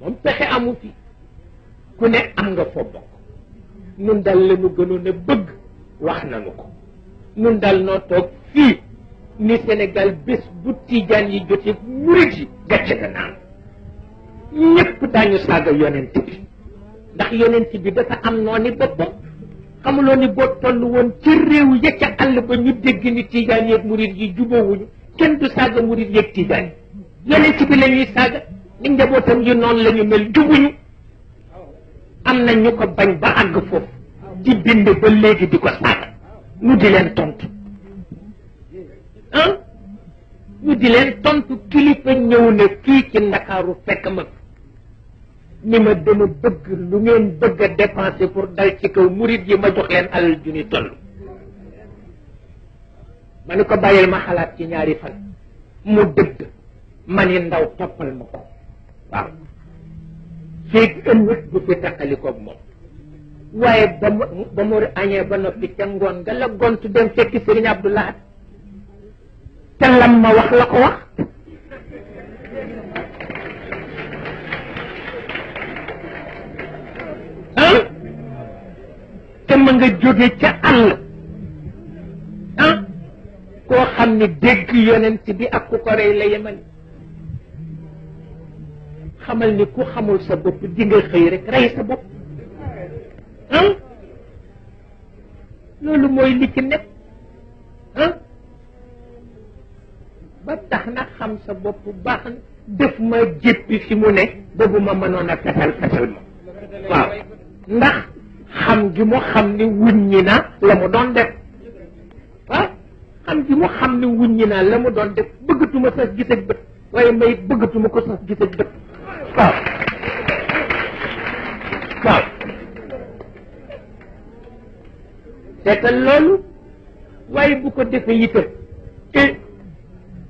moom pexe amu fi ku ne am nga foo bokk nun dal la ñu gënoon a bëgg wax nañu ko nun dal noo toog fii ni Sénégal bés bu tijaan yi jotee murit yi gàcce ga naan ñëpp daañu saaga yonent bi ndax yonent bi dafa am nooni boppam xamuloo ni boo toll woon ci réew ya ca àll ba ñu dégg ni tijaan yeeg murit yi jubóowuñu kenn du saaga murit yeeg tijaan yi yonent bi la ñuy saaga ni njabootam yi noonu la ñu mel jubuñu am na ñu ko bañ ba àgg foofu di bind ba léegi di ko saaga ñu di leen tontu ah ñu di leen tontu kilifa ñëw na fii ci Ndakaaru fekk ma ni ma dama bëgg lu ngeen bëgg a dépenser pour dal ci kaw murit yi ma jox leen alal ju ni toll ma ni ko bàyyil ma xalaat ci ñaari fan mu dëgg ma ni ndaw toppal ma ko waaw feeg ëllëg bu fi taqalikoog moom waaye ba mu añee ba noppi ca ngoon nga la gontu dem fekki Sëriñ Abdou Lahad te lam ma wax la ko wax ah te ma nga jóge ca àll ah koo xam ni dégg yonent bi ak ku ko rey la yemani xamal ni ku xamul sa bopp di nga xëy rek rey sa bopp ah loolu mooy li ci nekk ah ba tax na xam sa bopp baax na def ma jéppi fi mu ne boobu ma mënoon a fesal ma waaw ndax xam gi mu xam ni wuññi na la mu doon def waaw xam gi mu xam ni wuññi na la mu doon def bëggatuma sax gis ak bët waaye may bëggatuma ko sax gis ak bët waaw waaw seetal loolu waaye bu ko defee itam te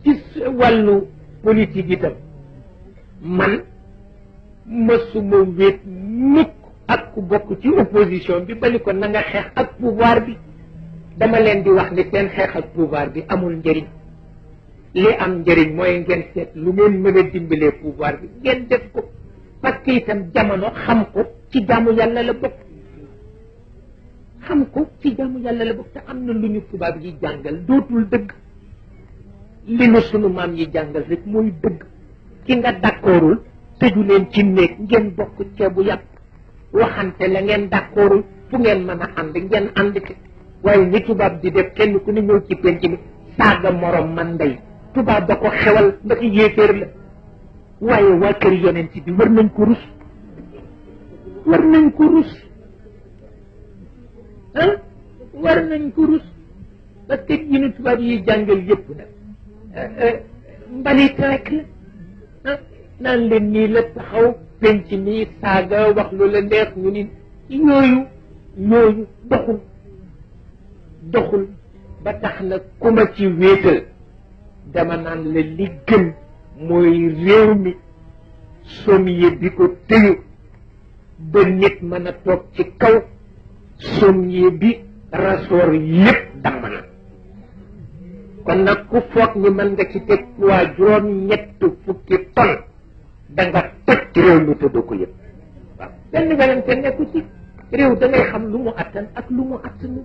ci wàllu politique itam man mësuma wéet mukk ak ku bokk ci opposition bi ba ni ko na nga xeex ak pouvoir bi dama leen di wax ni seen xeex ak pouvoir bi amul njëriñ li am njëriñ mooy ngeen seet lu ngeen mën a dimbalee pouvoir bi ngeen def ko parce que itam jamono xam ko ci jaamu yàlla la bokk xam ko ci jaamu yàlla la bokk te am na lu ñu tubaab yi jàngal dootul dëgg li nu sunu maam yi jàngal rek mooy dëgg ki nga d'accordul tëju leen ci néeg ngeen bokk ceebu yàpp waxante la ngeen d'accordul fu ngeen mën a ànd ngeen ànd ci waaye ni tubaab di def kenn ku ne ñëw ci penc mi saaga morom man ndey tubaab ba ko xewal ndax yéeféer la waaye waa kër yonent bi war nañ ko rus war nañ ko rus ah war nañ ko rus parce que yi nu tubaab yi jàngal yëpp nag mbalit rek la ah naan leen nii la taxaw penc nii saaga wax lu la neex ñu ni yooyu doxul ba tax na ku ma ci wéetal dama naan la li gën mooy réew mi sommier bi ko tëyu ba nit mën a toog ci kaw sommier bi rasoor yépp damm na kon nag ku foog ni mën nga ci teg poids juróom-ñett fukki ton da nga toj réew mi te doo ko yëpp waaw benn werante nekku ci réew da ngay xam lu mu attan ak lu mu attanu